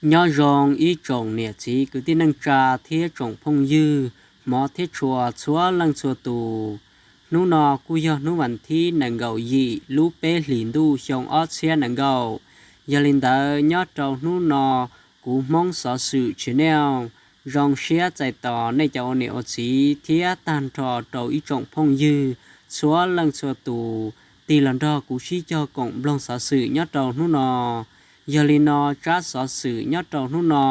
Nyob zoo ib tsoom niam txiv kwv tij neej tsa thiab tsoom phooj ywg hmov thiab tshua txhua leej txhua tus. Hnub no kuj yog hnub vas thib nees nkaum yim lub peb hlis ntuj xyoo ob txhiab nees nkaum. Yog li ntawd nyob rau hnub no kuv Hmoob Xov Xwm Channel zoo siab txais tos nej cov ua niam ua txiv thiab tag nrho rau ib tsoom phooj ywg txhua leej txhua tus tig los nrog kuv sib cog koom mloog xov xwm nyob rau hnub no. Yog li no tsab xov xwm nyob rau hnub no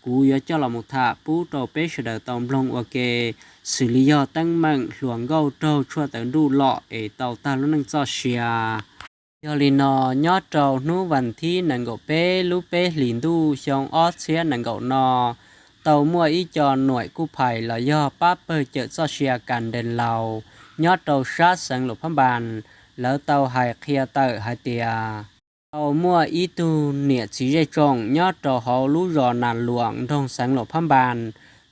kuv yuav coj los mus tham pub rau peb sawv daws tau mloog ua ke, xws li yog teeb meem hluas nkauj raug tshuaj tawv nruj lom es tau tag lub neej txoj sia. Yog li no nyob rau hnub vas thib nees nkaum peb lub peb hlis ntuj xyoo ob txhiab nees nkaum no, tau muaj ib co nuaim kuj phais los yog pab pawg cawm txoj sia kas nres laus nyob rau sab xeev Luam Phab Npas, lawv tau hais qhia tawm hais tias tau muaj ib tug niam txiv zej tsoom nyob rau hauv lub zos Nas Luam nroog xeev Luam Phab Npas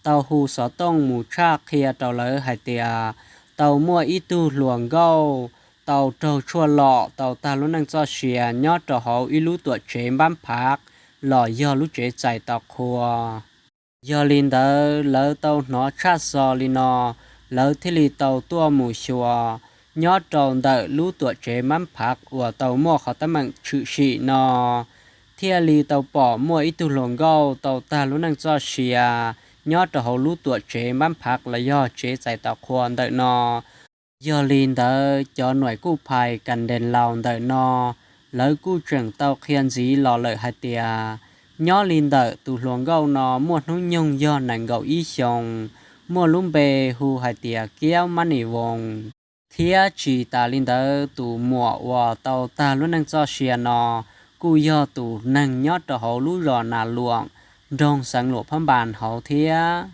tau hu xov tooj mus tshaj qhia rau lawv hais tias tau muaj ib tug hluas nkauj tau raug tshuaj lom tau tag lub neej txoj sia nyob rau hauv ib lub tuam tsev npab phav los yog lub tsev txais tos qhua. Yog li ntawd lawv tau hnov tshaj xov li no, lawv thiaj li tau tuaj mus xyuas nyob rau ntawm lub tuam tsev npab phav uas tau muaj qhov teeb meem tshwm sim no, thiaj li tau pom muaj ib tug hluas nkauj tau tag lub neej txoj sia nyob rau hauv lub tuam tsev npab phav los yog tsev txais tos qhua ntawm no. Yog li ntawd cov nuaim kuj phais kas nres laus ntawm no, lawv kuj tseem tau qhia ntxiv los lawm hais tias nyob li ntawm tus hluas nkauj no muaj hnub nyoog yog nees nkaum ib xyoos, muaj lub npe hu hais tias Kiab Mab Nis Voos. Thiab tsis tas li ntawd tus muam uas tau tag lub neej txoj sia no kuj yog tus neeg nyob rau hauv lub zos Nas Luam nroog xeev Luam Phab Npas hauv thiab.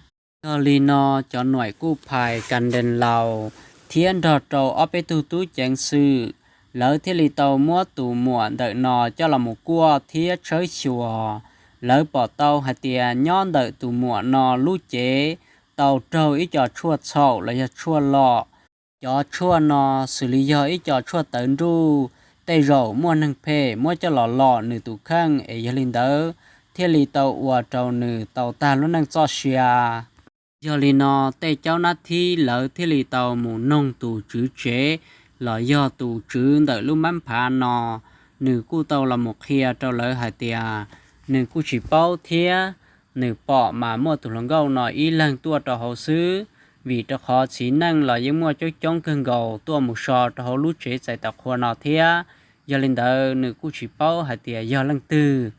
Yog li no cov nuaim kuj phais kas nres laus thiab nrog rau ob peb tug tub ceev xwm, lawv thiaj li tau muab tus muam ntawm no coj los mus kuaj thiab tshawb xyuas. Lawv pom tau hais tias nyob ntawm tus muam no lub cev tau raug ib co tshuaj txhaum los yog tshuaj lom. Cov tshuaj no xws li yog ib co tshuaj tawv nruj, tej zaum muaj neeg phem muab coj los lom nws tus kheej es yog li ntawd thiaj li tau ua rau nws tau tag lub neej txoj sia. Yog li no tej caub nab thib lawv thiaj li tau mus noog tus tswv tsev los yog tus tswv ntawm lub npab phav no, nws kuj tau los mus qhia rau lawv hais tias nws kuj tsis paub thiab, nws pom mas muaj tus hluas nkauj no ib leeg tuaj rau hauv xwb, vim rau qhov txiv neej los yeej muaj coob coob kawg nkaus tuaj mus so rau hauv lub tsev txais tos qhua no thiab. Yog li ntawd nws kuj tsis paub hais tias yog leej twg.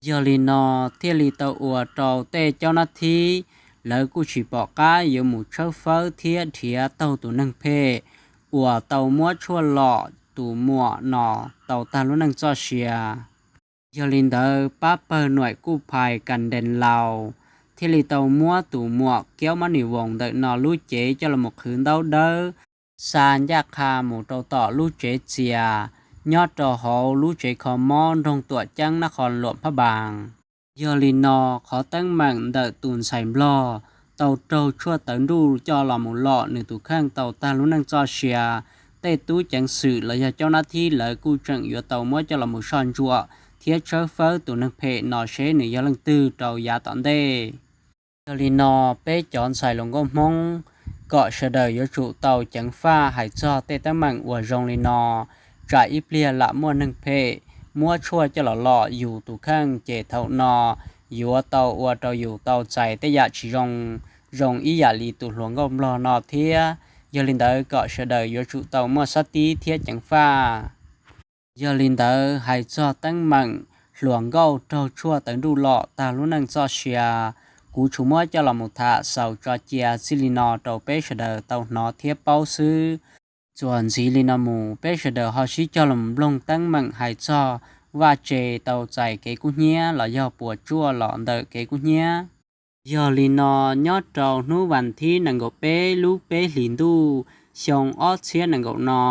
Yog li no thiaj li tau ua rau tej caub nab thib lawv kuj tsis pom qab yuav mus tshawb fawb thiab nrhiav taug tus neeg phem uas tau muab tshuaj lom tus muam no tau tag lub neej txoj sia. Yog li ntawd pab pawg nuaim kuj phais kas nres laus thiaj li tau muab tus muam Kiab Mab Nis Voos ntawm no lub cev coj los mus qhwv ntaub dawb xa ncaj qha mus rau tom lub tsev txias nyob rau hauv lub tsev kho mob nroog Tuam Ceeb nab qhos Luam Phab Npas. Yog li no qhov teeb meem ntawm tus ntxhais nplog tau raug tshuaj tawv nruj coj los mus lom nws tus kheej tau tag lub neej txoj sia, tej tub ceev xwm los yog caub nab thib lawv kuj tseem yuav tau muab coj los mus soj ntsuam thiab tshawb fawb tus neeg phem no seb nws yog leej twg rau yav tom ntej. Yog li no peb cov ntxhais hluas nkauj Hmoob kom sawv daws yuav tsum tau ceev faj hais txog tej teeb meem uas zoo li no, tsam ib pliag lam muaj neeg phem muab tshuaj coj los lom yus tus kheej ces thaum no yuav tau ua rau yus tau txais tej yam tsis zoo, zoo ib yam li tus hluas nkauj nplog no thiab. Yog li ntawd kom sawv daws yuav tsum tau muaj sab tib thiab ceev faj. Yog li ntawd hais txog teeb meem hluas nkauj raug tshuaj tawv nruj lom tag lub neej txoj sia, kuv tsuas muab coj los mus tham xaus tso cia txij li no rau peb sawv daws tau hnov thiab paub xwb. Txuas ntxiv li no mus peb sawv daws ho sib cog los nploog teeb meem hais txog vaj tse tau txais kev kub hnyiab los yog puas tsuaj los ntawm kev kub hnyiab. Yog li no nyob rau hnub vas thib nees nkaum peb lub peb hlis ntuj xyoo ob txhiab nees nkaum no,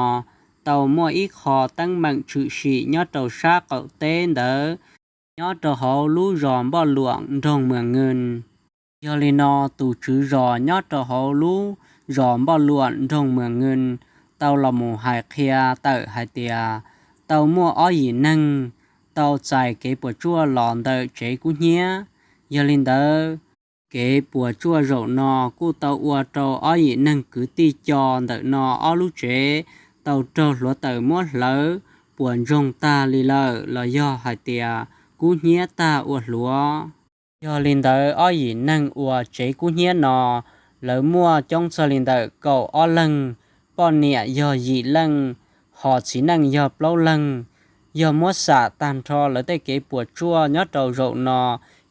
tau muaj ib qho teeb meem tshwm sim nyob rau sab qaum teb ntawd, nyob rau hauv lub zos Npoj Luam nroog Mas Nwj. Yog li no tus tswv zos nyob rau hauv lub zos Npoj Luam nroog Mas Nwj tau los mus hais qhia tawm hais tias tau muaj ob yim neeg tau txais kev puas tsuaj los ntawm tsev kub hnyiab. Yog li ntawd, kev puas tsuaj zaum no kuj tau ua rau ob yim neeg kwv tij Co ntawm no ob lub tsev tau raug hluav taws muab hlawv puas ntsoog tag li lawm los yog hais tias kub hnyiab tag ua hluav. Yog li ntawd ob yim neeg uas tsev kub hnyiab no, lawv muaj coob txog li ntawm kaum ob leeg, poj niam yog yim leej, ho txiv neej yog plaub leeg. Yog muab xam tag nrho lawv tej kev puas tsuaj nyob rau zaum no,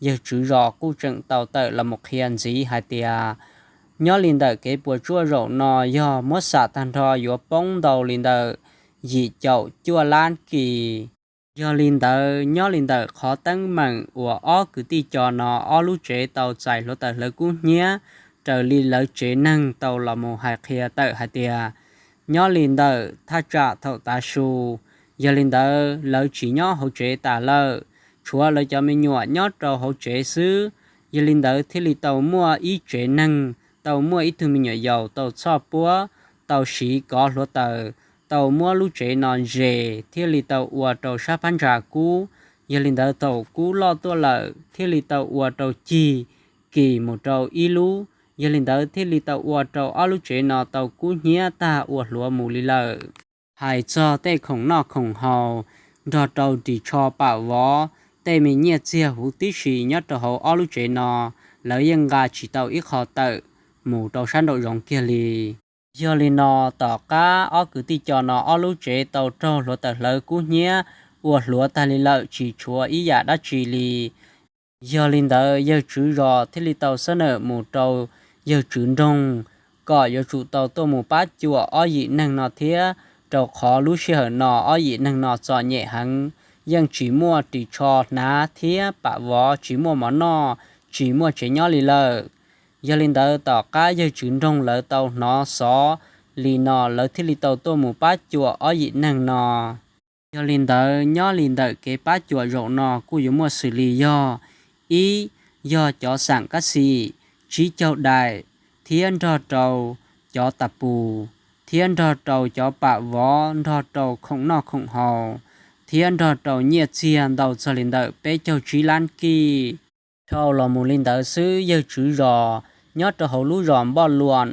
yawg tswv zos kuj tseem tau tawm los mus qhia ntxiv hais tias, nyob li ntawm kev puas tsuaj zaum no yog muab xam tag nrho yuav poob ntau li ntawm yim caum cuaj lab kis. Yog li ntawd nyob li ntawm qhov teeb meem uas ob kwv tij Co no ob lub tsev tau txais hluav taws hlawv kub hnyiab, raws li lawv tsev neeg tau los mus hais qhia tawm hais tias, nyob li ntawm thaj tsam thaum tav su, yog li ntawd lawv tsis nyob hauv tsev tas lawm, tshuav lawv cov me nyuam nyob rau hauv tsev xwb. Yog li ntawd thiaj li tau muaj ib tsev neeg tau muaj ib tug me nyuam yaus tau txhoj puab, tau siv kov hluav taws, tau muab lub tsev no zes thiaj li tau ua rau sab phab ntsa kub. Yog li ntawd thaum kub loj tuaj lawm thiaj li tau ua rau cig kis mus rau ib lub. Yog li ntawd thiaj li tau ua rau ob lub tsev no tau kub hnyiab tag ua hluav mus li lawm. Hais txog tej khoom noj khoom haus nrog rau ris tsho pam vov, tej me nyiaj txiag huv tib si nyob rau hauv ob lub tsev no, lawv yeej nqa tsis tau ib qho tawm mus rau sab nraum zoov kiag li. Yog li no, tom qab ob kwv tij Co no ob lub tsev tau raug hluav taws hlawv kub hnyiab ua hluav tag li lawm tsis tshuav ib yam dab tsi li. Yog li ntawd yawg tswv zos thiaj li tau xab nawm mus rau yawg tswv nroog kom yuav tsum tau tuaj mus pab cuam ob yim neeg no thiab, rau qhov lub sij hawm no ob yim neeg no txom nyem heev, yeej tsis muaj ris tsho hnav thiab pam vov, tsis muaj mov noj, tsis muaj tsev nyob li lawm. Yog li ntawd tom qab yawg tswv nroog lawv tau hnov xov li no lawv thiaj li tau tuaj mus pab cuam ob yim neeg no. Yog li ntawd nyob li ntawm kev pab cuam zaum no kuj yuav muaj xws li yog, ib, yog cov xam kab xim, tsib caug daim, thiab nrog rau cov tas pus, thiab nrog rau cov pam vov, nrog rau khoom noj khoom haus, thiab nrog rau nyiaj txiag ntau txog li ntawm peb caug tsib lab kij. Dhau los mus li ntawd xwb yawg tswv zos nyob rau hauv lub zos Npoj Luam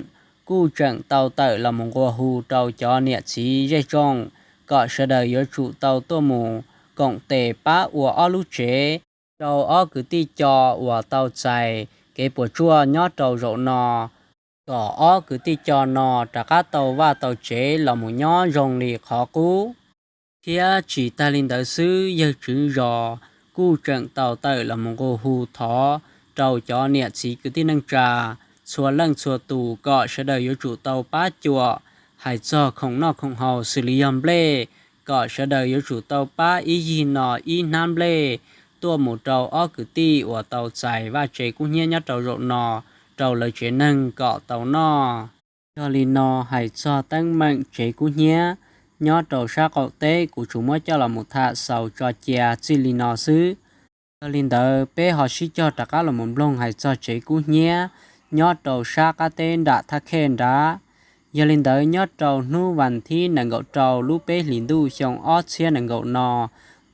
kuj tseem tau tawm los mus nqua hu rau cov niam txiv zej tsoom kom sawv daws yuav tsum tau tuaj mus koom tes pab ua ob lub tsev rau ob kwv tij Co uas tau txais kev puas tsuaj nyob rau zaum no, kom ob kwv tij Co no rov qab tau vaj tau tsev los mus nyob zoo li qhov qub. Thiab tsis tag li ntawd xwb yawg tswv zos kuj tseem tau tawm los mus nqua hu thov rau cov niam txiv kwv tij neej tsa txhua leej txhua tus kom sawv daws yuav tsum tau pab cuam hais txog khoom noj khoom haus xws li yog nplej, kom sawv daws yuav tsum tau pab ib yig no ib hnab nplej tuaj mus rau ob kwv tij uas tau txais vaj tsev kub hnyiab nyob rau zaum no rau lawv tsev neeg kom tau noj. Yog li no hais txog teeb meem tsev kub hnyiab nyob rau sab qaum teb kuv tsuas muab coj los mus tham xaus tso cia txij li no xwb. Yog li ntawd peb ho sib cog rov qab los mus mloog hais txog tsev kub hnyiab nyob rau sab qab teb nram thaj khej nrad. Yog li ntawd nyob rau hnub vas thib nees nkaum rau lub peb hlis ntuj xyoo ob txhiab nees nkaum no,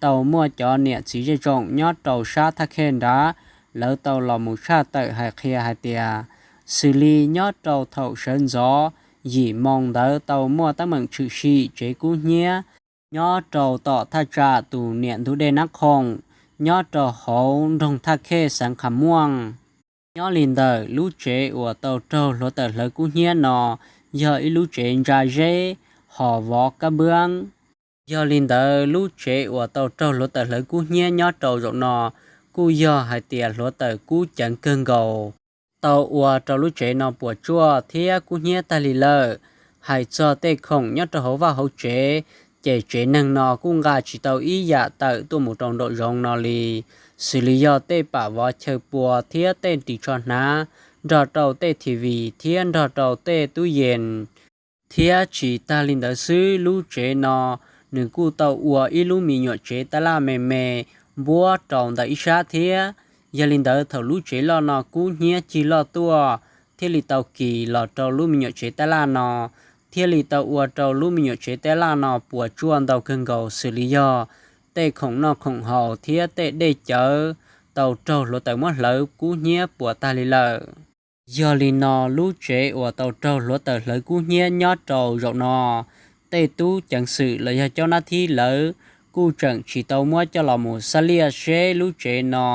tau muaj cov niam txiv zej tsoom nyob rau sab thaj khej nrad, lawv tau los mus tshaj tawm hais qhia hais tias, xws li nyob rau thaum sawv ntxov yim moo ntawd tau muaj teeb meem tshwm sim tsev kub hnyiab nyob rau tom thaj tsam tus niam ntug dej Nab Khoom nyob rau hauv nroog thaj khej xeev Qhas Muaj. Nyob li ntawm lub tsev uas tau raug hluav taws hlawv kub hnyiab no yog ib lub tsev ntsa zeb, hos vov kab npwab. Yog li ntawd lub tsev uas tau raug hluav taws hlawv kub hnyiab nyob rau zaum no kuj yog hais tias hluav taws kub ceev kawg nkaus, tau ua rau lub tsev no puas tsuaj thiab kub hnyiab tag li lawm. Hais txog tej khoom nyob rau hauv vaj hauv tsev, ces tsev neeg no kuj nqa tsis tau ib yam tawm tuaj mus rau nraum zoov no li, xws li yog tej pam vov chaw pua thiab tej ris tsho hnav, nrog rau tej T V thiab nrog rau tej tub yees. Thiab tsis tag li ntawd xwb, lub tsev no nws kuj tau ua ib lub me nyuam tsev tab laj me me npuab rau ntawm ib sab thiab. Yog li ntawd thaum lub tsev loj no kub hnyiab cig loj tuaj, thiaj li tau kis los rau lub me nyuam tsev tab laj no, thiaj li tau ua rau lub me nyuam tsev tab laj no puas tsuaj ntau kawg nkaus xws li yog tej khoom noj khoom haus thiab tej dej cawv tau raug hluav taws muab hlawv kub hnyiab puas tag li lawm. Yog li no lub tsev uas tau raug hluav taws hlawv kub hnyiab nyob rau zaum no, tej tub ceev xwm los yog cov nab thib lawv kuj tseem tsis tau muab coj los mus xab liaj seb lub tsev no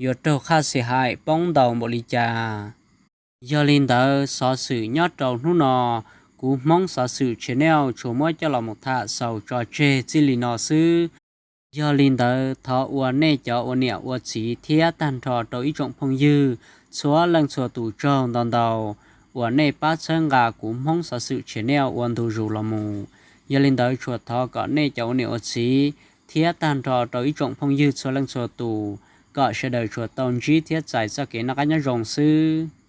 yuav raug qhaj xia haim poob ntau npaum li cas. Yog li ntawd xov xwm nyob rau hnub no, kuv Hmoob Xov Xwm Channel tsuas muab coj los mus tham xaus tso tseg txij li no xwb. Yog li ntawd thov ua nej cov ua niam ua txiv thiab tag nrho rau ib tsoom phooj ywg txhua leej txhua tus tsaug ntau ntau uas nej pab txhawb nqa kuv Hmoob Xov Xwm Channel ua ntu zus los mus. Yog li ntawd tsuas thov kom nej cov ua niam ua txiv thiab tag nrho rau ib tsoom phooj ywg txhua leej txhua tus, kom sawv daws tsuas tau ntsib thiab txais txoj kev noj qab nyob zoo xwb.